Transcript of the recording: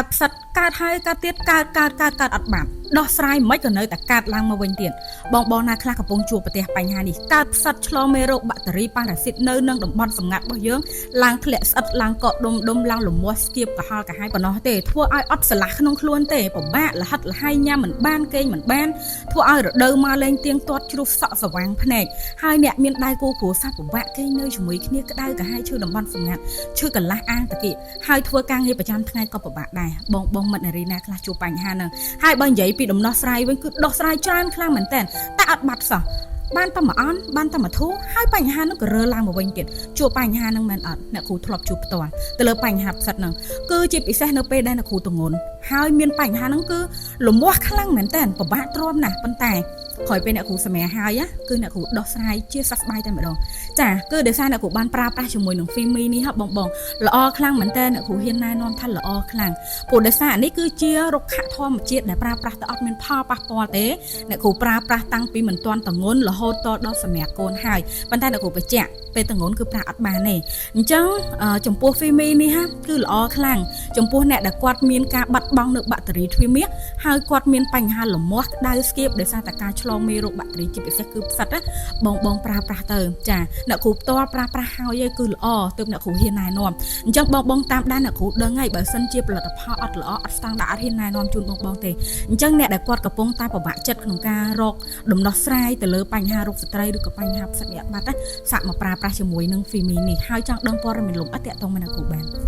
កើតផ្សិតកើតហើយកើតទៀតកើតកើតកើតកើតអត់បាត់ដោះស្រាយមិនក៏នៅតែកើតឡើងមកវិញទៀតបងបងណាខ្លះកំពុងជួបប្រទះបញ្ហានេះកើតផ្សិតឆ្លងមេរោគបាក់តេរីប៉ារ៉ាស៊ីតនៅនឹងតំបន់សម្ងាត់របស់យើងឡើងធ្លាក់ស្អិតឡើងកកដុំដុំឡើងលមាស់ស្គៀបកហល់កាហាយប៉ុណ្ណោះទេធ្វើឲ្យអត់ស្រឡះក្នុងខ្លួនទេពិបាកលហិតលហៃញ៉ាំមិនបានគេងមិនបានធ្វើឲ្យរដូវមកលេងទៀងទាត់ជ្រុះសក់ស្វាងភ្នែកហើយអ្នកមានដៃគូគ្រួសារពិបាកគេងនៅជាមួយគ្នាក្តៅកាហាយឈឺតំបន់សម្ងាត់ឈឺកន្លះអាងតាគៀកហើយធ្វើការងារប្រចាំថ្ងៃក៏ពិបាកដែរបងបងមិត្តនារីណាខ្លះជួបបញ្ហាហ្នឹងហើយបើនិយាយពីដំណោះស្រាយវិញគឺដោះស្រាយច្រើនខ្លាំងមែនតើតែអត់បាត់សោះបានតែមួយអន់បានតែមួយធូរហើយបញ្ហាហ្នឹងក៏រើឡើងមកវិញទៀតជួបបញ្ហាហ្នឹងមែនអត់អ្នកគ្រូធ្លាប់ជួបផ្ទាល់ទៅលើបញ្ហាផ្សិតហ្នឹងគឺជាពិសេសនៅពេលដែលអ្នកគ្រូទងន់ហើយមានបញ្ហាហ្នឹងគឺលមាស់ខ្លាំងមែនតើពិបាកទ្រាំណាស់ប៉ុន្តែក្រោយពេលអ្នកគ្រូសម្រាហើយគឺអ្នកគ្រូដោះស្រាយជាសះស្បើយតែម្ដងចាគឺដោយសារអ្នកគ្រូបានប្រើប្រាស់ជាមួយនឹង Fimi នេះហ៎បងបងល្អខ្លាំងមែនតើអ្នកគ្រូហ៊ានណែនាំថាល្អខ្លាំងព្រោះដោយសារអានេះគឺជារុក្ខធម្មជាតិដែលប្រើប្រាស់ទៅអត់មានផលប៉ះពាល់ទេអ្នកគ្រូប្រើប្រាស់តាំងពីមិនទាន់តងន់រហូតតដល់សម្រាប់កូនហើយប៉ុន្តែអ្នកគ្រូបញ្ជាក់ពេលតងន់គឺប្រើអត់បានទេអញ្ចឹងចំពោះ Fimi នេះហ่ะគឺល្អខ្លាំងចំពោះអ្នកដែលគាត់មានការបាត់បង់នៅបាក់តេរីទ្វារមាសហើយគាត់មានបញ្ហាលមាស់ក្តៅស្គៀបដោយសារតែការឆ្លងមេរោគបាក់តេរីជាពិសេសគឺផ្សិតណាបងបងប្រើប្រាស់ទៅចាអ្នកគ្រូផ្ទាល់ប្រើប្រាស់ហើយគឺល្អទើបអ្នកគ្រូហ៊ានណែនាំអញ្ចឹងបងបងតាមដានអ្នកគ្រូដឹងហើយបើសិនជាផលិតផលអត់ល្អអត់ស្តង់ដារអត់ហ៊ានណែនាំជូនបងបងទេអញ្ចឹងអ្នកដែលគាត់កំពុងតែពិបាកចិត្តក្នុងការរកដំណោះស្រាយទៅលើបញ្ហារោគស្ត្រីឬក៏បញ្ហាផ្សិតនេះអត់បាត់ណាសាកមកប្រើប្រាស់ជាមួយនឹង Fimi នេះហើយចង់ដឹងព័ត៌មានលម្អិតតាក់ទងមកអ្នកគ្រូបាន។